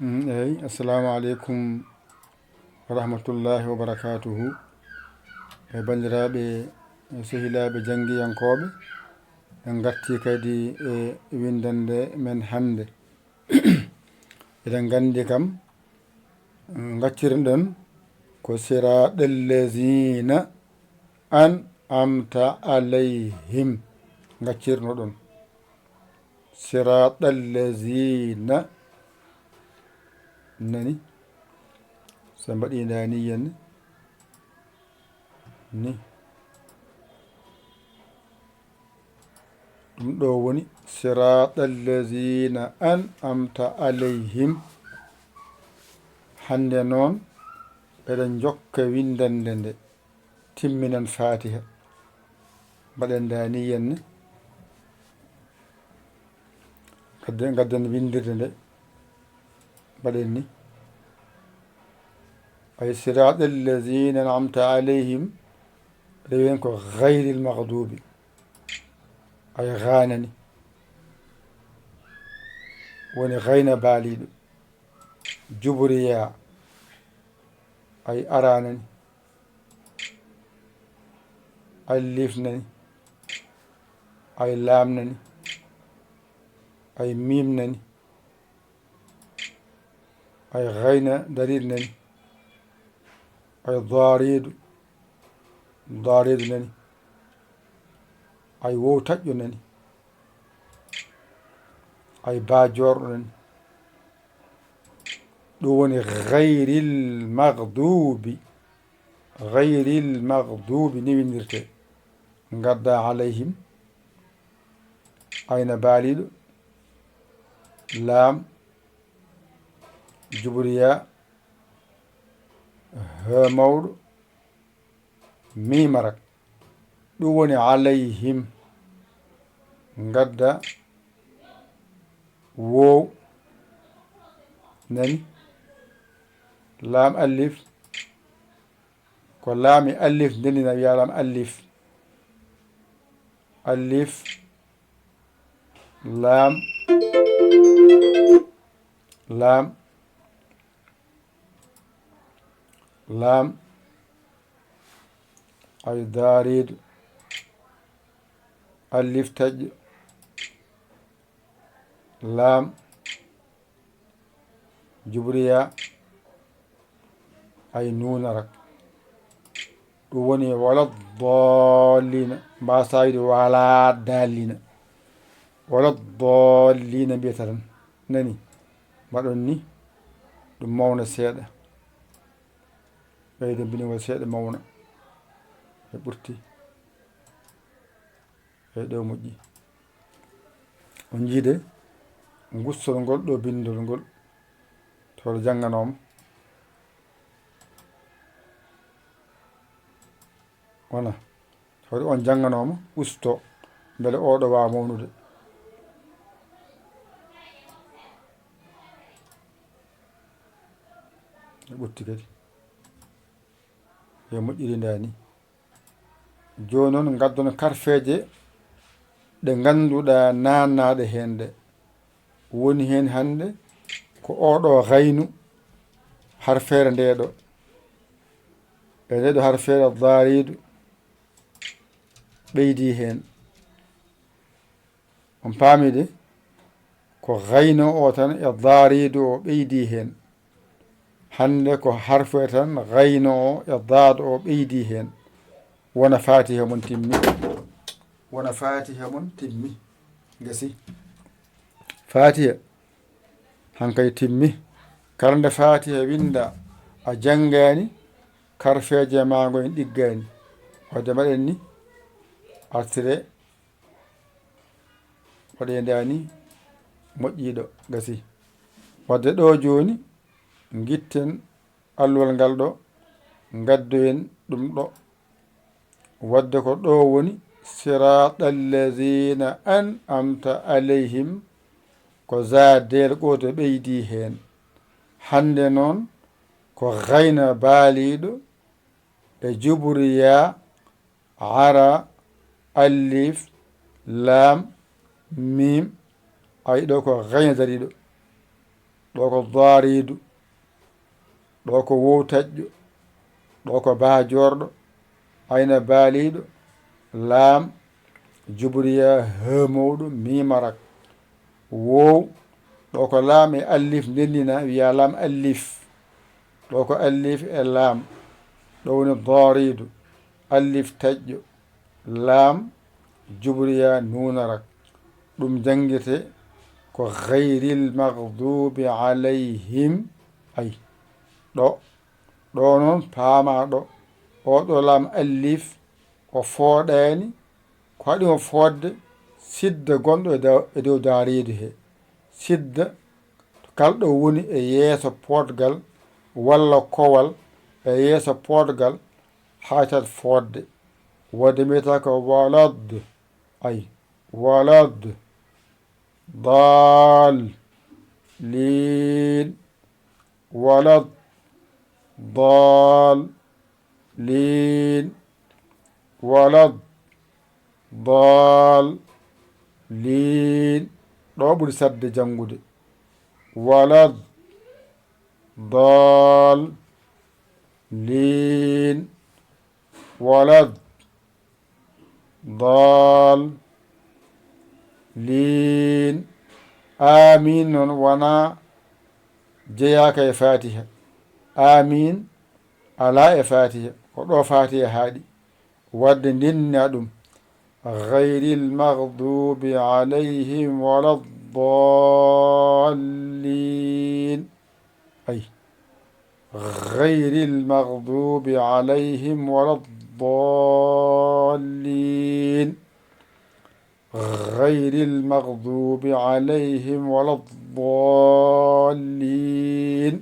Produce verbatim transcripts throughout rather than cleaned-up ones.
Mm, eyi, assalamu aleykum wa rahmatullahi wa barakatuhu. E banndiraaɓe, e sehilaaɓe janngiyankooɓe, en ngartii kadi e winndannde men hannde. Eɗen nganndi kam, mm, ngaccirɗen ko siraaɗal laziina an amta alayhim. Ngaccirno ɗon. Siraaɗal laziina. Nani? So mbaɗi ndaa ni yen ni. Ɗum ɗo woni siraaɗal laziina an amta alayhim. Hannde noon, eɗen njokka winndannde nde. Timminan Faatiha. Mbaɗen ndaa ni yen ni. Ngadden, ngadden winndirde nde. Mbaɗen ni. Ay siraaɗal laziina an'amta alayhim. Rewen ko gayril maghdubi. Ay gaanani. Woni gayna baaliiɗo. Jubriya. Ay aranani. Alif nani. Ay laam nani. Ay miim nani. Ay gayna dariiɗo nani. Ay daariidu. Daariidu nani. Ay wow taƴƴo nani. Ay baa joorɗo nani. Ɗum woni gayril maghdubi. Gayril maghdubi ni winndirtee. Ngadda alayhim. Ayna baaliiɗo. Laam. Jubriya. He mawɗo. Miima rak. Ɗum woni alayhim. Ngadda. Wow. Nani? Laam alif. Ko laami alif ndenina wiya laam alif. Alif. Laam. Laam. Laam. Ay daariiɗo. Alif taƴƴo. Laam. Jubriya. Ay nuuna rak. Ɗum woni wala dallina. Mbasa wiide wala dallina. Wala dallina mbiyata tan. Nani? Mbaɗon ni. Ɗum mawna seeɗa. Ɓeydo bindigol seeɗa mawna. E ɓurti. Eyi, ɗo moƴƴi. On njiide ngustol ngol ɗo bindol ngol. Tawde jannganooma. Wona. Tawde on jannganooma, usto. Mbele oɗo waawa mawnude. E ɓurti kadi. Yo moƴƴiri ndaa ni. Jooni noon, ngaddon karfeeje ɗe ngannduɗaa naannaaɗe heen ɗe. Woni heen hannde ko oɗo gaynu, harfeere nde ɗo. E nde ɗo harfeere daariidu ɓeydi heen. On paami de? Ko gayno o tan e daariidu o ɓeydi heen. Hannde ko harfoy tan gayno o e daado o ɓeydi heen. Wona Faatiha mon timmi. Wona Faatiha mon timmi. Gasi. Faatiha hankay timmi. Kala nde Faatiha winnda a janngaani, karfeeje ma ngo en ɗiggaani. Wadde mbaɗen ni. Artire. Waɗee ndaa ni moƴƴiiɗo gasi. Wadde ɗo jooni, ngitten alluwal ngal ɗo, ngaddoyen ɗum ɗo. Wadde ko ɗo woni, siraaɗal laziina an amta alayhim, ko za deel gooto ɓeydi heen. Hannde noon, ko gayna baaliiɗo e juburiya ara, alif, laam, miim, ay ɗo ko gayna dariiɗo. Ɗo ko daaridu. Ɗo ko wowtaƴƴo. Ɗo ko baa joorɗo. Ayna baaliiɗo. Laam jubriya hee mawɗo miima rak. Wow. Ɗo ko laam e allif ndendina, wiya laam allif. Ɗo ko allif e laam. Ɗo woni daaridu. Allif taƴƴo. Laam jubriya nuuna rak. Ɗum janngirte ko gayril maghdubi alayhim. Ay. Ɗo. Ɗo noon paamaa ɗo. Oo ɗo laam allif, o fooɗaani. Ko haɗi mo fooɗde sidda gonɗo e da-, e dow daariidu he. Sidda kala ɗo woni e yeeso poodgal walla kowal e yeeso poodgal, haaytat fooɗde. Waɗde mbiyata ko walad, ay, walad, daal, liin, walad, daal, liin, walad, daal, liin. Ɗo ɓuri saɗde janngude. Walad, daal, liin, walad, daal, liin. Aamiin noon wonaa jeyaaka e Faatiha. Aamiin alaa e Faatiha. Ko ɗo Faatiha haaɗi. Waɗde ndennina ɗum. Gayril maghdubi alayhim wala ddaalliin. Ay. Gayril maghdubi alayhim wala ddaalliin. Gayril maghdubi alayhim wala ddaalliin.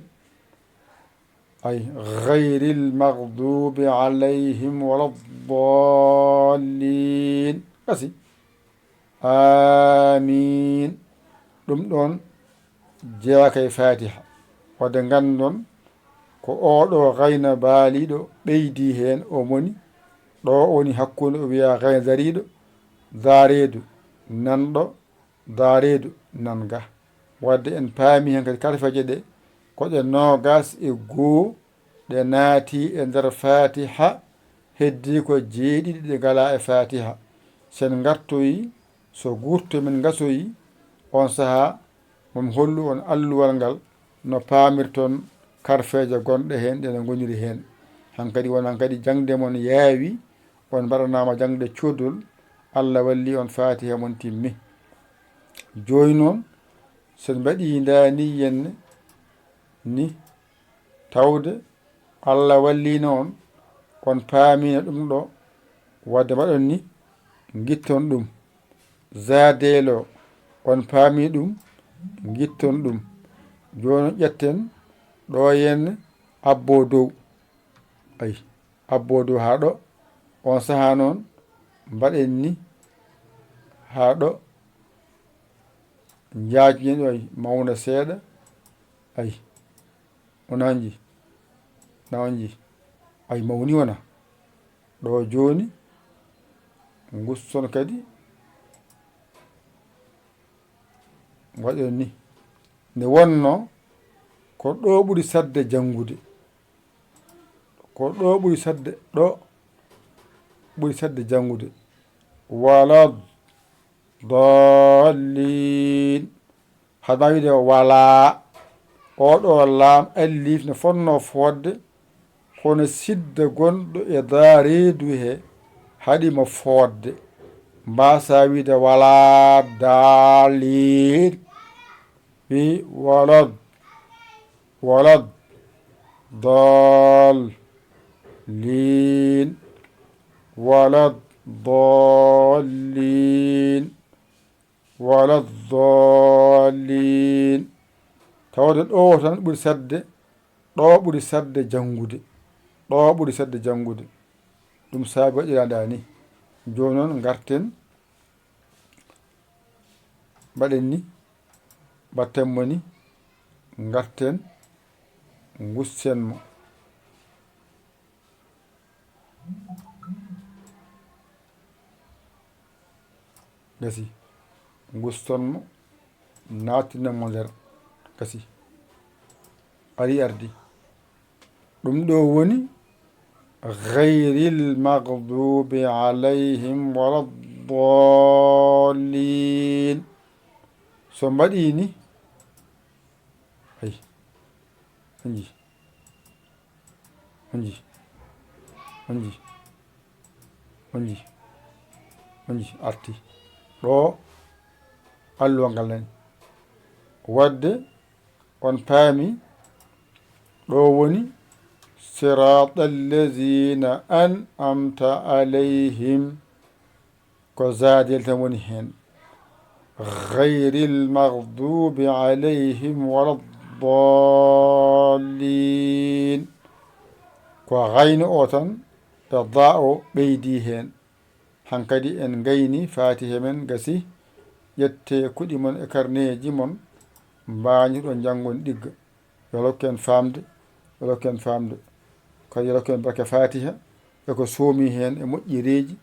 Ay, gayril maghdubi alayhim wala ddaalliin. Kasi. Aamiin. Ɗum ɗoon jeyaaka e Faatiha. Waɗde nganndon ko oo ɗo gayna baaliiɗo ɓeydii heen, o moni, ɗo o woni hakkunde o wiya gayna dariiɗo, daareedu nan ɗo, daareedu nan ga. Waɗde en paami heen kadi karfeeje ɗe ko ɗe noogaas e goo ɗe naati e nder Faatiha, heddii ko jeeɗiɗi ɗe ngalaa e Faatiha. So en ngartoyi, so guurto men ngasoyi, on sahaa, mo mi hollu on alluwal ngal, no paamirton karfeeje gonɗe heen, ɗe no ngoniri heen. Hankadi won hankadi jaŋde mon yaawi, on mbaɗanaama jaŋde codol, Allah walli on Faatiha mon timmi. Jooni noon, so en mbaɗii ndaaniyen ni, tawde Allah walliino on, on paamiino ɗum ɗo, waɗde mbaɗon ni, ngitton ɗum. Zaadeelo, on paamii ɗum, ngitton ɗum. Jooni ƴetten ɗo yen abbo dow. Ay, abbo dow haa ɗo. On sahaa noon, mbaɗen ni haa ɗo. Njaajnen ɗo, ay, mawna seeɗa. Ay, on anji, na on nji. Ay, mawni wona. Ɗo jooni, nguston kadi, waɗen ni. Nde wonno, ko ɗo ɓuri saɗde janngude. Ko ɗo ɓuri saɗde, ɗo ɓuri saɗde janngude. Wala ddaalliin. Haɗa wiide walaa. Oo ɗo laam alif no fotnoo fooɗde, kono sidda gonɗo e daa reedu he haɗi mo fooɗde. Mbaasaa wiide walaa daalliin. Wi wala, wala ddaalliin. Wala ddaalliin. Wala ddaalliin. Tawde ɗo tan ɓuri saɗde, ɗo ɓuri saɗde janngude. Ɗo ɓuri saɗde janngude. Ɗum saabi waɗiraade ni. Jooni noon ngarten, mbaɗen ni, mbatten mo ni, ngarten, ngussen mo. Gasi. Nguston mo, naatinen mo nder. Gasi. ari ardi. Ɗum ɗo woni غير المغضوب عليهم ولا الضالين. So mbaɗi ni, ay, on nji, on nji, on nji, on nji, on nji, arti. Ɗo alluwa ngal nani. Wadde on paami, ɗo woni صراط الذين أنعمت عليهم. Ko zaadel tan woni heen. غير المغضوب عليهم ولا الضالين. Ko gayno o tan e daa o ɓeydi heen. Hankadi en ngayni Faatiha men gasi. Ƴette kuɗi mon e karneeji mon, mbaañuɗon njanngon ɗigga. Yo rokku en faamde, yo rokku en faamde. Kadi yo rokku en barke Faatiha e ko soomi heen e moƴƴereeji.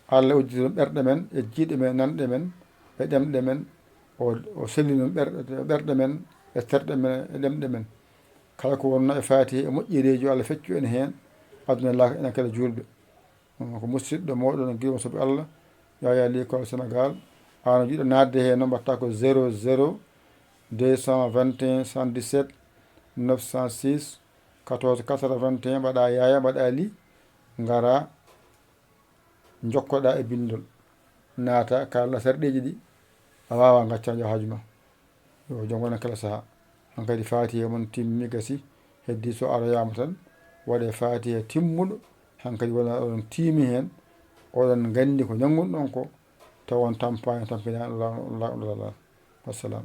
Allah udditino ɓerɗe men e jiiɗe men, nanɗe men e ɗemɗe men. O, o sellino ɓerɗe, ɓerɗe men e terɗe men e ɗemɗe men. Kala ko wonno e Faatiha e moƴƴereeji, yo Allah feccu en heen, aduna e laaka, enen kala juulɓe. Ko musidɗo mooɗon Girma Soɓe Allah, Yaya Likol Sénégal. Aan jiɗɗo naatde heen noon, mbaɗta ko zéro zéro deux cent vingt et un soixante-dix-sept neuf cent six quatorze quatre-vingt-un, mbaɗa Yaya, mbaɗa Li, ngara njokkoɗa e binndol, naata, kaala sarɗeeji ɗi, a waawaa ngacca njaw haaju ma. Yo jom wona kala sahaa. Hankadi Faatiha mon timmi, gasi, heddi so aroyaama tan, waɗe Faatiha timmuɗo, hankadi wona oɗon tiimi heen, oɗon nganndi ko njanngunɗon ko, taw on tampaani, tampinaani, on la-, on la-, on la-, on la-. Wassalam.